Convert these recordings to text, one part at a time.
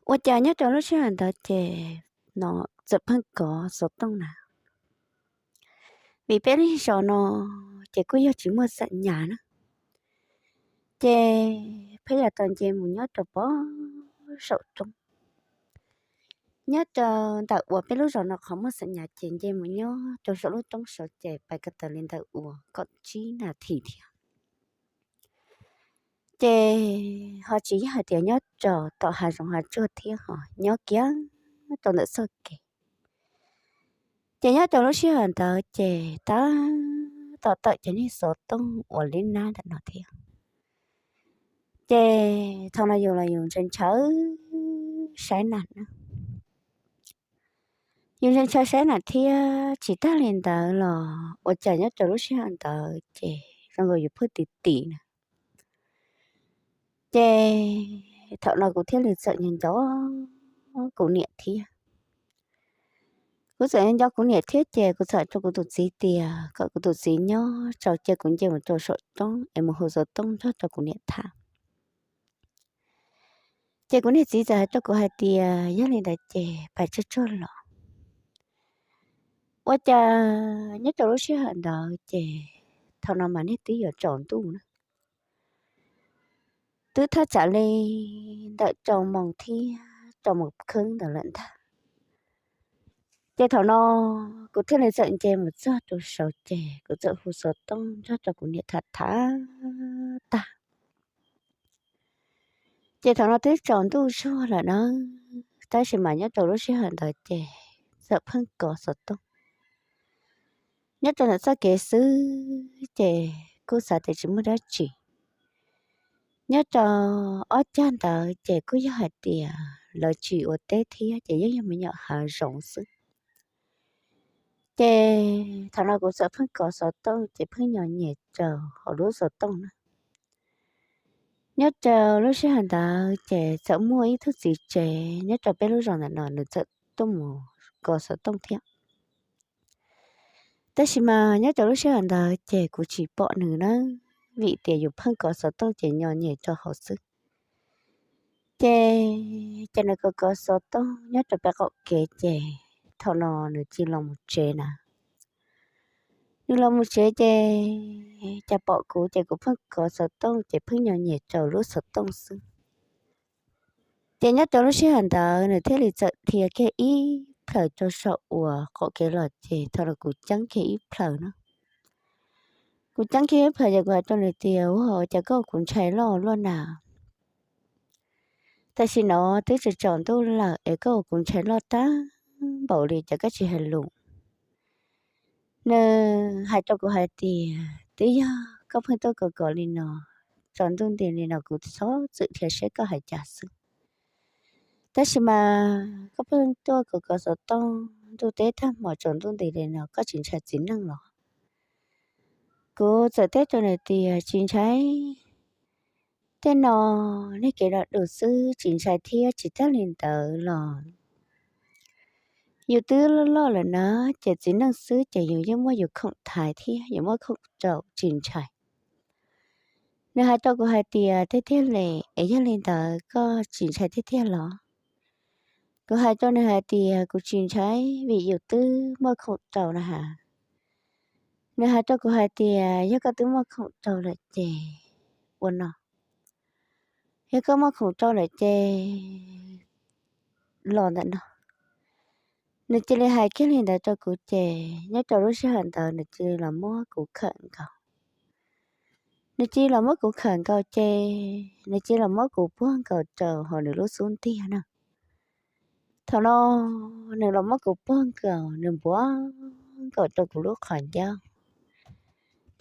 Ua cas nyob rau lub sij hawm ntawd ces no txawm pheej kov xov tooj na, vim peb lub zos no ces kuj yog tsis muaj xam nyas na. Ces pheej yog tau nce mus nyob rau pem saum roob, nyob rau ntawm uas peb lub zos no qhov muaj xam nyas ces nce mus nyob rau saum lub roob saud ces pais ko taw li ntawm uas kaum tsib nas this thiab. Ces ho tsis yog hais tias nyob rau tom hav zoov hav tsuag thiab, ho nyob kiag rau ntawm txoj kev. Ces nyob rau lub sij hawm ntawd ces tab tom tawm cov niag xov tooj uas lib nab ntawm no thiab. Ces thaum no yus los yus ntshaw ntshaw saib nas na, yus ntshaw ntshaw saib nas thiab. Tsis tag li ntawd los ua cas nyob rau lub sij hawm ntawd ces zoo nkaus yus pheej tiv tim na. Ces thaum no kuv thiaj li txawm nco nco kuv niam thiab. Kuv txawm nco nco kuv niam thiab ces kuv txawm hais rau kuv tus txiv tias kom kuv tus txiv nyob tsaus cia kuv nce mus rau saum roob es mus hu xov tooj nrog rau kuv niam tham. Ces kuv niag txiv txawm hais rau kuv hais tias yog li ntawd ces pais tsuag tsuag los. Ua cas nyob rau lub sij hawm ntawd ces thaum no mas niag twb yuav tsaus ntuj na, twb thaj tsam li ntawm rau moos thiab rau moos kheeb ntawd lawm ntag. Ces thaum no kuv thiaj li txawm nce mus txog rau saud ces kuv txawm hu xov tooj nrog rau kuv niam tham tham tag. Ces thaum no twb tsaus ntuj zuag lawm na, tab sis mas nyob rau lub sij hawm ntawd ces txawm pheej kov xov tooj. Nyob rau ntawm txoj kev xwb ces kuj xav tias tsis muaj dab tsi. Nyob rau ob cag ntawd ces kuj yog hais tias lawv tsis ua teb thiab ces yeej yog me nyuam hav zoov xwb. Ces thaum no kuv txawm pheej kov xov tooj ces pheej nyo nyem rau hauv lub xov tooj na. Nyob rau lub sij hawm ntawd ces txawm muaj ib tug txiv tsev nyob rau peb lub zos ntawm no nws txawm tuaj mus kov xov tooj thiab. Tab sis mas nyob rau lub sij hawm ntawd ces kuv tsis pom nws na, vim tias yus pheej kov xov tooj ces nyo nyem rau hauv xwb. Ces ces nws kov kov xov tooj nyob rau peb qaum kev ces thaum no nws cia los mus tsev na. Nws los mus tsev ces cas pom kuv ces kuv pheej kov xov tooj ces pheej nyo nyem rau lub xov tooj xwb. Ces nyob rau lub sij hawm ntawd nws thiaj li txawm dhia kiag ib plhaws rau saum uas qaum kev los ces thaum no kuv ceeb kiag ib plhaws na. Kuv ceeb kiag ib plhaws ces kuv hais rau nws tias, Ua cas koj ua kuv ntshai loj luaj na? Tam sim no twb tsaus ntuj lawm es koj ua kuv ntshai loj tag npaum li cas koj tsis hais lus? Nws hais rau kuv hais tias, Twb yog koj pheej tuaj kov kov li no, tsaus ntuj nti li no kuv txhob txwm dhia saib koj hais cas xwb. Tab sis mas koj pheej tuaj kov kov xov tooj ntuj teb tag hmo tsaus ntuj nti li no koj tsis ntshai txiv neej los? Kuv txawm teb rau nws tias, Tsis ntshai. Tej no niag kev los dus xwb, tsis ntshai thiab. Tsis tag li ntawd los yus twb loj loj lawm na, ces txiv neej xwb ces yus yeej muaj yus khoom thaiv thiab yus muaj khoom rau, tsis ntshai. Nws hais rau kuv hais tias, Tiag tiag li, es yog li ntawd koj tsis ntshai tiag tiag los? Kuv hais rau nws hais tias, Kuv tsis ntshai, vim yus twb muaj khoom rau na has. Nws hais rau kuv hais tias, Yog koj twb muaj khoom rau lawm ces ua no, yog koj muaj khoom rau lawm ces los ntawm no. Nws cia li hais kiag li ntawd rau kuv ces nyob rau lub sij hawm ntawd nws cia li los muab kuv khawm nkaus. Nws cia li los muab kuv khawm nkaus ces nws cia li los muab kuv puag nkaus rau hauv nws lub xub ntiag na. Thaum no nws los muab kuv puag nkaus, nws npuab nkaus rau kuv lub qhov ncauj.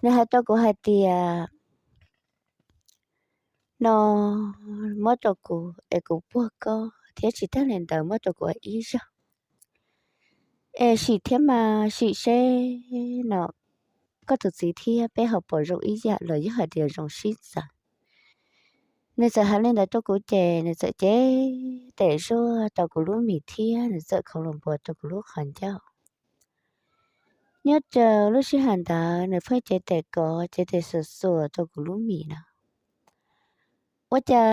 Nws hais rau kuv hais tias, No, muab rau kuv es kuv puag koj thiab, tsis tag li ntawd muab rau kuv ib zaug es sim thiab mas sim seb no koj tus txiv thiab peb ho puas zoo ib yam los yog hais tias zoo sib txawv. Nws txawm hais li ntawd rau kuv ces nws txawm cev tes zuaj rau kuv lub mis thiab nws txawm khov los npuab rau kuv lub qhov ncauj. Nyob rau lub sij hawm ntawd nws pheej cev tes kov cev tes xuas xuas rau kuv lub mis na. Ua cas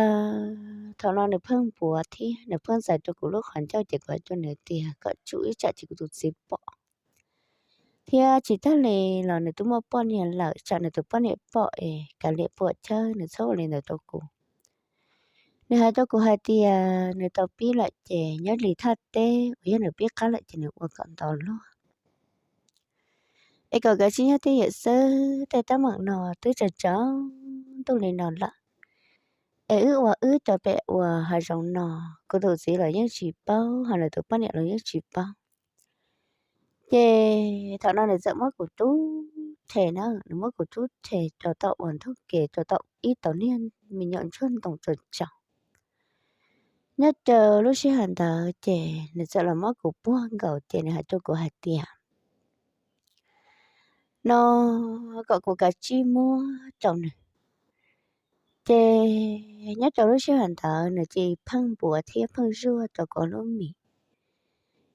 thaum no nws pheej npuav thiab nws pheej txais rau kuv lub qhov ncauj ces kuv hais rau nws tias kom tsum ib tsam ces kuv tus txiv pom, thiab tsis tag li los nws twb muaj poj niam lawm, tsam nws tus poj niam pom es kav liam puam chawj, nws txhob ua li ntawd rau kuv. Nws hais rau kuv hais tias nws tau pib lawm ces nyob li thaj teb uas yog nws pib qab lawm ces nws ua kom nto luag, es kom kav tsij nyob twj ywm xwb, tej teeb meem no twb tsaus tsaus ntuj li no lawm, es wb ua wb rau pem ua hav zoov no, kuv tus txiv los yeej tsis paub, ho nws tus poj niam los yeej tsis paub. Ces thaum no nws txawm muab kuv rub rhe na, nws muab kuv rub rhe rau tom uas ntug kev rau tom ib tauv niag me nyuam ntsuag ntoo tsaus tsaus. Nyob rau lub sij hawm ntawd ces nws txawm los muab kuv puag nkaus ces nws hais rau kuv hais tias no kom kuv kav tsij muab rau nws. Ces nyob rau lub sij hawm ntawd nws cia li pheej npuav thiab pheej zuaj rau kuv lub mis.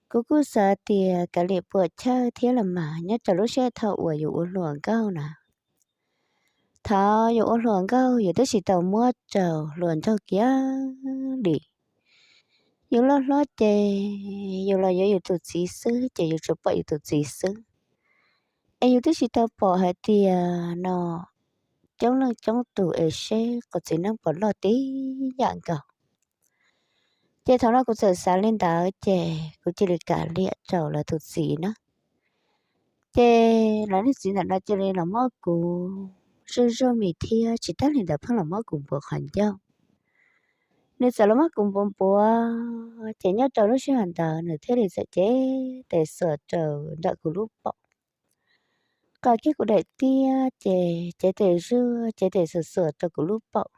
Kuv kuj xav tias kav liam puam chawj thiab los mas, nyob rau lub sij hawm thaum uas yus ua hluas nkauj na, thaum yus ua hluas nkauj yus twb tsis tau muab rau hluas nraug kiag li. Yus loj hlob ces yus los yuav yus tus txiv xwb ces yus tsuas pom yus tus txiv xwb, es yus twb tsis tau pom hais tias no coob leej coob tus es seb qhov txiv neej puas loj tib yam nkaus. Ces thaum no kuv txawm xav li ntawd ces kuv cia li kav liam rau lawv tus txiv na. Ces lawv niag txiv ntawm no cia li los muab kuv zuaj zuaj mis thiab tsis tag li ntawd pheej los muab kuv npuav qhov ncauj. Nws txawm los muab kuv npuav npuav ces nyob rau lub sij hawm ntawd nws thiaj li txawm cev tes xuas rau nram kuv lub paum. Qas kiag kuv daim tiab ces cev tes zuaj cev tes xuas xuas rau kuv lub paum.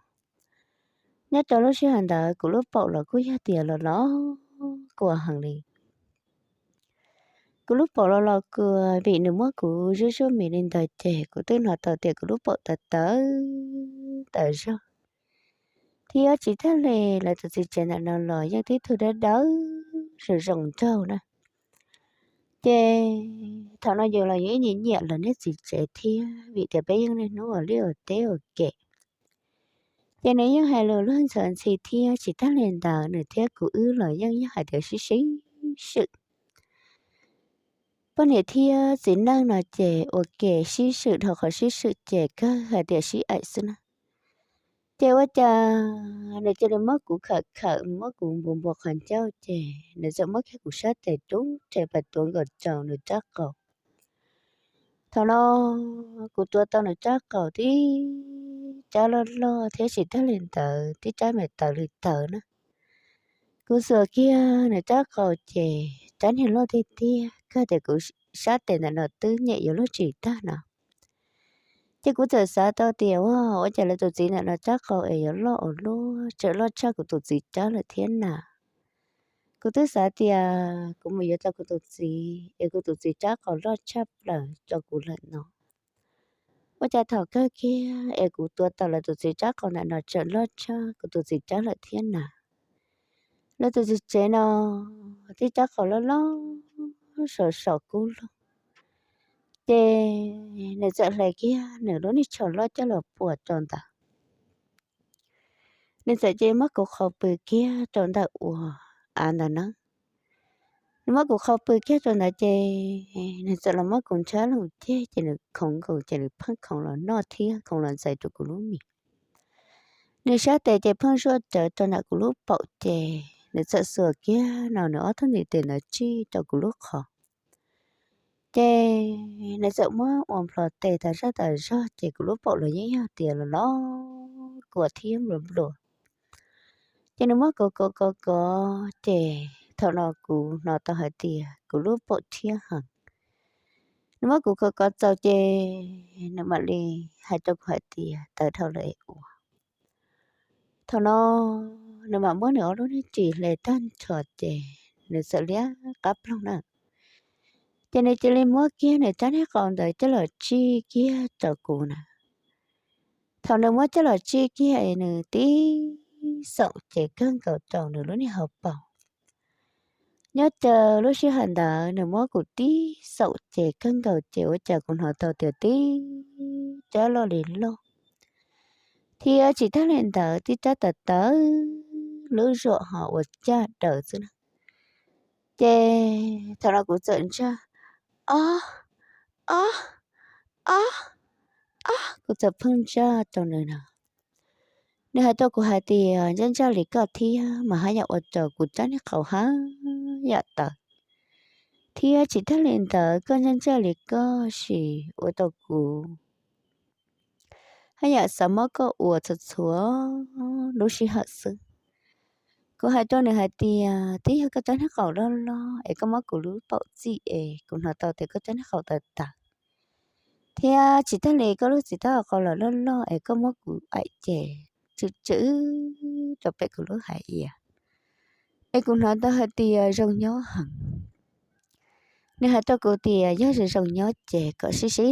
Nyob rau lub sij hawm ntawd kuv lub paum los kuj yog tias los los kua heev li. Kuv lub paum los los kua vim nws muab kuv zuaj zuaj mis li ntawd ces kuv twb hnov tau tias kuv lub paum tawv tawv tawv zog. Thiab tsis tag li lawv tus txiv tsev ntawm no los yeej tib tug dawb dawb zoo zoo nraug na. Ces thaum no yus los yus ib nyiam nyiam lawv niag txiv tsev thiab vim tias peb yeej niaj hnub ua liaj ua teb ua ke. Ces nws yeej hais lus luag ntxhawv ntxhi thiab tsis tag li ntawd nws thiab kuv wb los yeej yog hais tias sib sib swm. Poj niam thiab txiv neej no ces ua ke sib swm dhau qhov sib swm ces kawg hais tias sib aim xwb na. Ces ua cas nws cia li muab kuv khawm khawm muab kuv npuav npuav qhov ncauj ces nws txawm muab kiag kuv sab tes rub rhe pas tuav nkaus rau nws rab qau. Thaum no kuv tuav tau nws rab qau tib rab loj loj thiab tsis tag li ntawd tib rab me tawv li tawv na. Kuv xuas kiag nws rab qau ces rab niag loj tiag tiag kawg tias kuv sab tes ntawm no twb nyem yuav luag tsis tag no. Ces kuv txawm xav tau tias ua ua cas lawv tus txiv ntawm no rab qau es yuav loj ua luaj, tseem loj tshaj kuv tus txiv rab lawm thiab na. Kuv twb xav tias kuv mus yuav tau kuv tus txiv es kuv tus txiv rab qau loj tshaj plaws rau kuv lawm no. Ua cas thaum kawg kiag es kuv tuav tau lawv tus txiv rab qau ntawm no tseem loj tshaj kuv tus txiv rab lawm thiab na. Lawv tus txiv tsev no tib rab qau loj loj saum saum kub lug. Ces nws txawm hle kiag nws lub niag tsho loj coj los puas rau ntawd. Nws txawm cia li muab kuv qhau pw kiag rau ntawm ua av ntawd na. Nws muab kuv qhau pw kiag rau ntawd ces nws txawm los muab kuv ntshab loo ceg ces nws khoov nkaus ces nws pheej khoov los noj thiab khoov los ntxais rau kuv lub mis. Nws sab tes ces pheej zuaj rawv rau ntawm kuv lub paum ces nws txawm xuas kiag no nws ob tug ntiv tes ntawd tsij rau kuv lub qhov. Ces nws txawm muab ua nplho tes tas zog tas zog ces kuv lub paum los yeej yog tias los los kua thiab nplua nplua. Ces nws muab kov kov kov kov ces thaum no kuv hnov tau hais tias kuv lub paum thiab heev. Nws muab kuv kov kov txaus ces nws mam li hais rau kuv hais tias tawv dhau lawm es ua. Thaum no nws mam muab nws ob lub niag ris hle tag nrho ces nws txawm liab qab ploog na. Ces nws cia li muab kiag nws rab niag qau ntawd coj los tsij kiag rau kuv na. Thaum nws muab coj los tsij kiag es nws tib xaum ces kawg nkaus rau nws lub niag hauv paus. Nyob rau lub sij hawm ntawd nws muab kuv tib xaum ces kawg nkaus ces ua cas kuv hnov tau tias tib rab loj li loj. Thiab tsis tag li ntawd tib rab tawv tawv lub zuam ho ua caj daws xwb na. Ces thaum no kuv txawm ntsaj, ob, ob, ob, kuv txawm pheej ntsaj rau nws no. Nws hais rau kuv hais tias ntsaj ntsaj li koj thiab mas haj yam ua rau kuv rab niag qau haj yam tawv. Thiab tsis tag li ntawd koj ntsaj ntsaj li koj sim ua rau kuv haj yam xav muab koj ua txhua txhua lub sij hawm xwb. Kuv hais rau nws hais tias twb yog koj rab niag qau loj loj es koj muab kuv lub paum txim es kuv hnov tau tias koj rab niag qau tawv tawv, thiab tsis tag li koj lub txiv taub hau qau los loj loj es koj muab kuv aim ces tswm tswm rau pem kuv lub hais iav es kuv hnov tau hais tias zoo nyob heev. Nws hais rau kuv tias yog zoo zoo nyob ces kom sib sib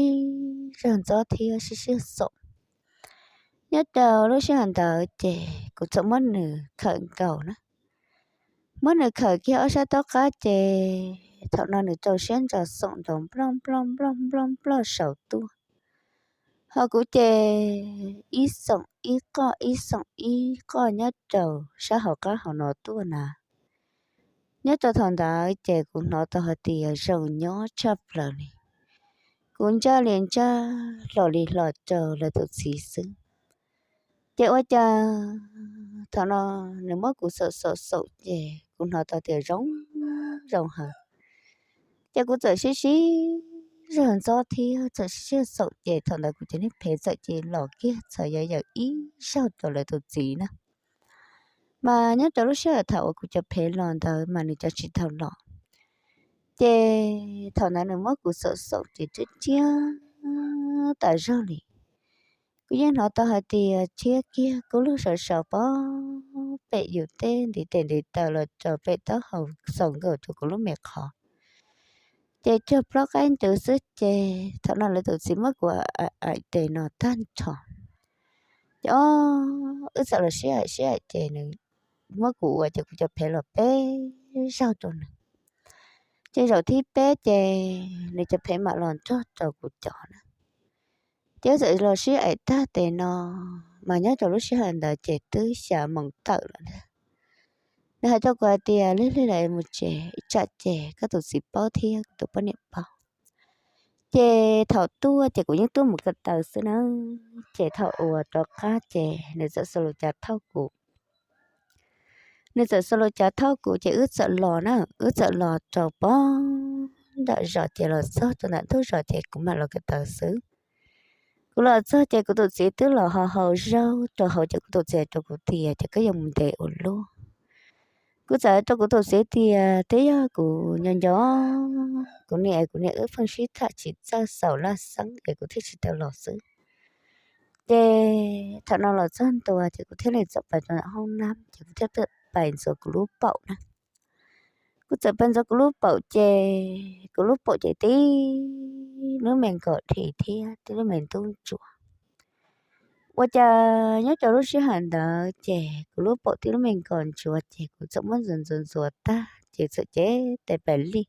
zog ntxob thiab sib sib xoom. Nyob rau lub sij hawm ntawd ces kuv txawm muab nws khawm nkaus na. Muab nws khawm kiag ob sab tob qab ces thaum no nws rau siab ntso xoom nrov nploj nploj nploj nploj nploj saum tuaj. Ho kuv ces ib xoom ib qoj ib xoom ib qoj nyob rau sab hauv qab hauv no tuaj na. Nyob rau thaum ntawd ces kuv hnov tau hais tias zoo nyob tshaj plaws li. Kuv ntsaj li ntsaj hlo li hlo rau lawv tus txiv xwb. Ces ua cas thaum no nws muab kuv xaum xaum xaum ces kuv hnov tau tias zoo zoo heev. Ces kuv txawm sib sib zog ntxob thiab txawm sib sib xaum ces thaum ntawd kuv cov niag phev txawm cia li los kiag txhos yawm yawm ib zaug rau lawv tus txiv na. Mas nyob rau lub sij hawm thaum uas kuv cov phev los ntawd mas nws cov tsis tau los. Ces thaum ntawd nws muab kuv xaum xaum ces rhiab rhiab tas zog li. Kuv yeej hnov tau hais tias rhiab kiag kub lug sov sov pem yus tej ntiv tes ntiv taw los rau pem taub hau xaus nkaus rau kuv lub me qhov. Ces cog plaub qaib ntws xwb ces thaum no lawv tus txiv muab kuv aim tes no tag nrho. Ces wb txawm los sib aim sib aim ces nws muab kuv ua ces kuv cov phev los peb zaug rau nws. Ces zaum thib peb ces nws cov phev mam los nrog rau kuv cov na. Ces wb txawm los sib aim tag tes no, mas nyob rau lub sij hawm ntawd ces twb xya moos tawm lawm ntag. Nws hais rau kuv hais tias lig lig lawm mus tsev, ib tsam ces koj tus txiv paub thiab kuv tus poj niam paub. Ces thaum tuaj ces kuv yeej tuaj mus ko taw xwb na. Ces thaum uas rov qab ces nws txawm xaus lus cav thauj kuv. Nws txawm xaus lus cav thauj kuv ces wb txawm los na, wb txawm los rau pem nram zos ces los txog rau ntawm ntug zos ces kuv mam los ko taw xwb. Kuv los txog ces kuv tus txiv twb los hau hau zaub rau hauv ces kuv tus txiv hais rau kuv tias ces koj yuav mus ntev ua luaj. Kuv txawm hais rau kuv tus txiv tias twb yog kuv nco nco kuv niam, kuv niam wb pheej sib tham tsis txawj xaus laj xeeb es kuv thiaj tsis tau los xwb. Ces thaum no los txog ntua ces kuv thiaj li txawm pais rau hoob nab ces kuv thiaj txawm pais ntxuav kuv lub paum na. Kuv txawm pais ntxuav kuv lub paum ces kuv lub paum ces tib lub me nkos dhi thiab tib lub me ntub ntsuav. Ua cas nyob rau lub sij hawm ntawd ces kuv lub paum tib lub me nkos ntsuav ces kuv txawm muab ntxuav ntxuav ntxuav tag ces txawm cev tes pais lij.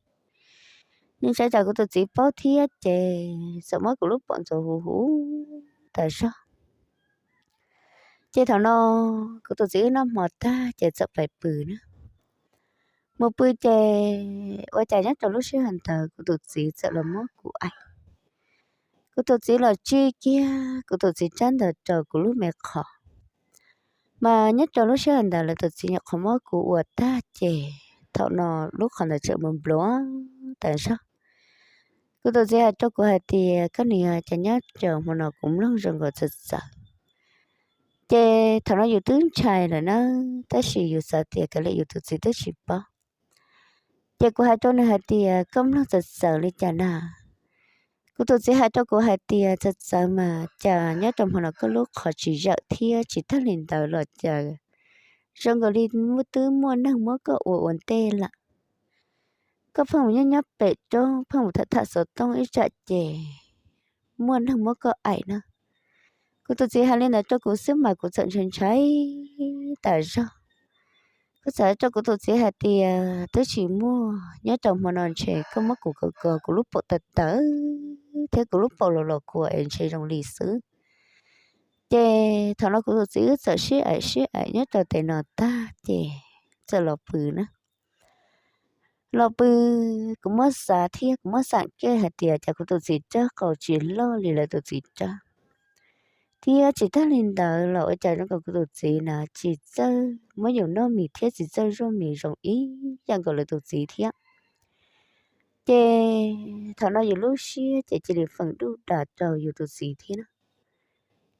Nws ntshai tsam kuv tus txiv paub thiab ces txawm muab kuv lub paum ntxuav huv huv tas zog. Ces thaum no kuv tus txiv wb noj hmo tag ces txawm pais pw na. Mus pw ces ua cas nyob rau lub sij hawm ntawd kuv tus txiv txawm los muab kuv aim. Kuv tus txiv los tsij kiag kuv tus txiv rab ntawd rau kuv lub me qhov. Mas nyob rau lub sij hawm ntawd lawv tus txiv nyuam qhuav muab kuv ua tag ces thaum no lub qhov ntawd tseem npluav npluav tas zog. Kuv tus txiv hais rau kuv hais tias koj niam, cas nyob rau hmo no kuv mloog zoo nkaus txawv txawv. Ces thaum no yus twb ntshai lawm na, tab sis yus xav tias kav liam yus tus txiv twb tsis paub. Ces kuv hais rau nws hais tias koj mloog txawv txawv li cas na? Kuv tus txiv hais rau kuv hais tias txawv txawv mas cas nyob rau hmo no koj lub qhov tsis zawm thiab tsis tag li ntawd los cas zoo nkaus li twb muaj neeg muab koj ua ua ntej lawm. Koj pheej mus nyob nyob pem roob, pheej mus tham tham xov tooj ib tsam ces muaj neeg muab koj aim na. Kuv tus txiv hais li ntawd rau kuv xwb mas kuv txawm ntshai ntshai tas zog. Kuv txawm hais rau kuv tus txiv hais tias twb tsis muaj, nyob rau hmo no ntshe koj muab kuv kov kov kuv lub paum tawv tawv thiab kuv lub paum los los kua es ntshe zoo li xwb. Ces thaum no kuv tus txiv wb txawm sib aim sib aim nyob rau tes no tag ces txawm los pw na. Los pw, kuv muab xav thiab kuv muab xam kej hais tias cas kuv tus txiv rab qau tsis loj li lawv tus txiv rab, thiab tsis tag li ntawd los ua cas zoo nkaus kuv tus txiv na tsis txawj muab yus noj mis thiab tsis txawj zuaj mis zoo ib yam nkaus lawv tus txiv thiab. Ces thaum no yus lub siab ces cia li feem duj das rau yus tus txiv thiab na.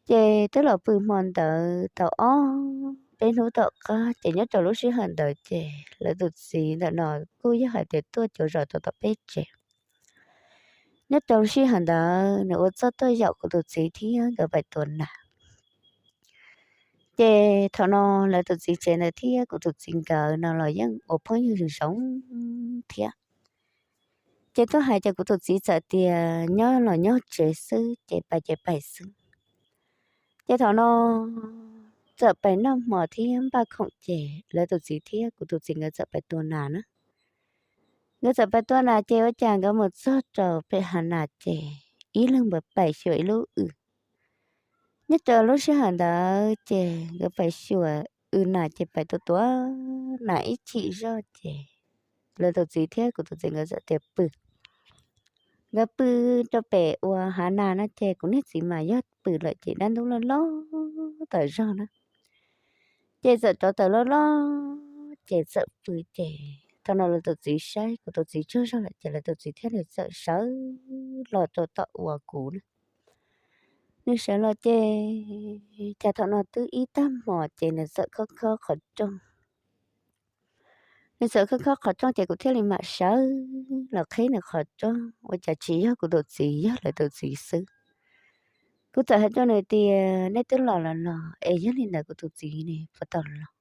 Ces twb los pw hmo ntawd tau ob peb hnub tom qab ces nyob rau lub sij hawm ntawd ces lawv tus txiv ntawm no kuj yog hais tias tuaj cuav zos tau tom peb tsev. Nyob rau lub sij hawm ntawd nws ua txuj tuaj yaum kuv tus txiv thiab nkawd pais tua nas. Ces thaum no lawv tus txiv tsev ntawd thiab kuv tus txiv nkawd no los yeej ua phooj ywg zoo zoo thiab. Ces tuaj hais ces kuv tus txiv txawm tias nyob los nyob tsev xwb ces pais ces pais xwb. Ces thaum no txawm pais noj hmo thiab npaj khoom ces lawv tus txiv thiab kuv tus txiv nkawd txawm pais tua nas na. Nkawd txawm pais tua nas ces ua cas nkawd mus txog rau pem hav nas ces ib leeg npawg pais xyuas ib lub w. Nyob rau lub sij hawm ntawd ces nkawd pais xyuas w nas ces pais tua tua nas ib chim zoj ces lawv tus txiv thiab kuv tus txiv nkawd txawm tias pw. Nkawd pw rau pem uas hav nas no ces kuv niag txiv mas yog pw lawm ces dab ntub loj loj tawm zog na. Ces txawm rauv taws loj loj ces txawm pw ces thaum no lawv tus txiv saib kuv tus txiv tsaug zog lawm ces lawv tus txiv thiaj li txawm sawv los rau tom uas kuv na. Nws sawv los ces cas thaum no twb ib tag hmo ces nws txawm khob khob qhov rooj. Nws txawm khob khob qhov rooj ces kuv thiaj li mam sawv los qhib nws qhov rooj ua cas tsis yog kuv tus txiv, yog lawv tus txiv xwb. Kuv txawm hais rau nws tias nej twb los los los es yog li ntawd kuv tus txiv ne puas tau los?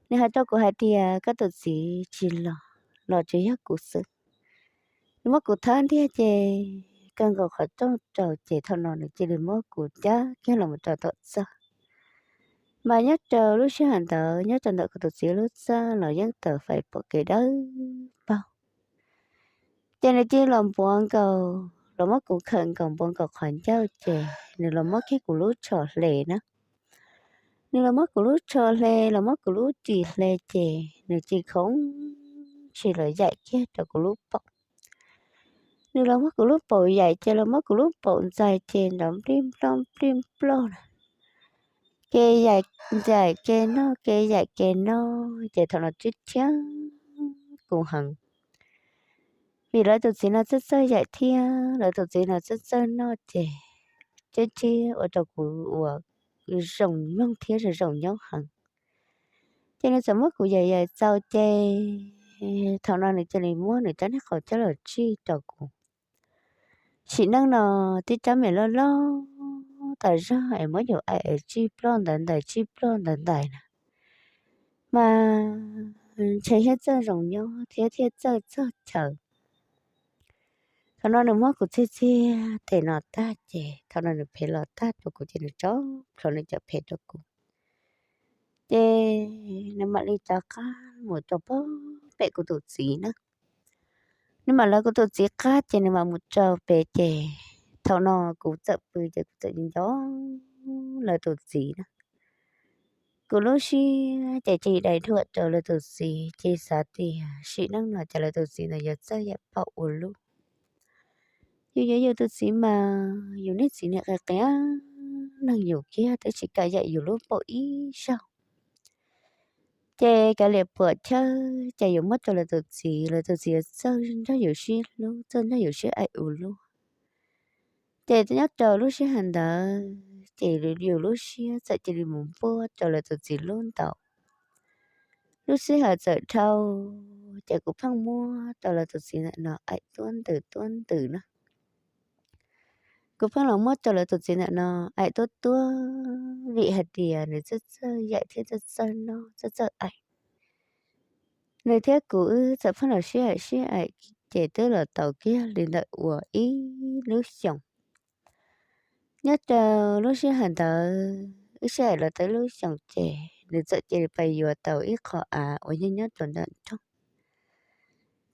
Nws hais rau kuv hais tias koj tus txiv tsis los, los tsuas yog kuv xwb. Nws muab kuv thawb ntiag ces kawg nkaus qhov rooj rau ces thaum no nws cia li muab kuv cab kiag los mus rau tom txaj. Mas nyob rau lub sij hawm ntawd nyob rau ntawm kuv tus txiv lub txaj los yeej taws fais pom kev dawb paug. Ces nws cia li los npuav nkaus, los muab kuv khawm nkaus npuav nkaus qhov ncauj ces nws los muab kiag kuv lub tsho hle na. Nws los muab kuv lub tsho hle, los muab kuv lub ris hle ces nws cia li khoov ntshis los yaim kiag rau kuv lub paum. Nws los muab kuv lub paum yaim ces los muab kuv lub paum ntxais ces nrov nplij nploj nplij nploj na. Kev yaim, yaim kev noj, kev yaim kev noj ces thaum no tib rhiab kuv heev. Vim lawv tus txiv no txawj txawj yaim thiab lawv tus txiv no txawj txawj noj ces tib rhiab ua rau kuv ua zoo mloog thiab zoo zoo nyob heev. Ces nws txawm muab kuv yaim yaim txaus ces thaum no nws cia li muab nws rab niag qau coj los tsij rau kuv. Sim neej no tib rab me loj loj tas zog es muab yus aim es tsij ploj ntawd ntais tsij ploj ntawd ntais na, mas ntshe thiaj txawj zoo nyob thiab thiaj txawj txog chaw. Thaum no nws muab kuv txiag txiag tes no tag ces thaum no nws phem los tag rau kuv ces nws rov plhov nws cov phem rau kuv. Ces nws mam li rov qab mus rau pem kuv tus txiv na. Nws mam lawv kuv tus txiv qab ces nws mam mus rau pem ces thaum no kuv txawm pw ces kuv txawm nco lawv tus txiv na. Kuv lub siab ces cia li dai dhuam rau lawv tus txiv ces xav tias sim neej no ces lawv tus txiv ntawd yuav txawj yaim paum ua luaj. Yus yuav yus tus txiv mas yus niag txiv niag qia qia neeg yus kiag twb tsis kam yaim yus lub paum ib zaug. Ces kav liam puam chawj ces yus muab rau lawv tus txiv, lawv tus txiv yuav txawj nrog yus sib hlub, txawj nrog yus sib aim ua luaj. Ces nyob rau lub sij hawm ntawd ces yus lub siab txawm cia li mus npuaj rau lawv tus txiv lub ntaus. Lub sij hawm txawm dhau ces kuv pheej muab rau lawv tus txiv ntawm no aim tuab ntws tuab ntws na. Kuv pheej los muab rau lawv tus txiv ntawm no aim tuab tuab vim hais tias nws txawj txawj yaim thiab txawj txawj noj txawj txawj aim. Nws thiab kuv wb txawm pheej los sib aim sib aim ces twb los tau kiag li ntawm uas ib lub xyoos. Nyob rau lub sij hawm ntawd wb sib aim los tau ib lub xyoos ces nws txawm cia li pais yuav tau ib qho av uas yog nyob rau nram nroog.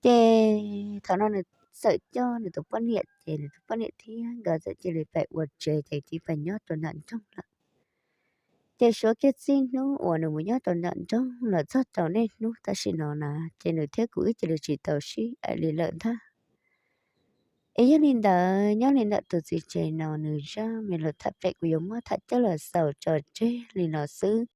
Ces thaum no nws txawm coj nws tus poj niam ces nws tus poj niam thiab nkawd txawm cia li pem ua tsev ces cia li pem nyob rau nram nroog lawm. Ces suav kiag txij hnub uas nws mus nyob rau nram nroog los txog rau niaj hnub tam sim no na, ces nws thiab kuv wb cia li tsis tau sib aim li lawm ntag. Es yog li ntawd nyob li ntawm tus txiv tsev no nws zaj me lus tham pem kuv yuav muab tham coj los xaus tso tseg li no xwb.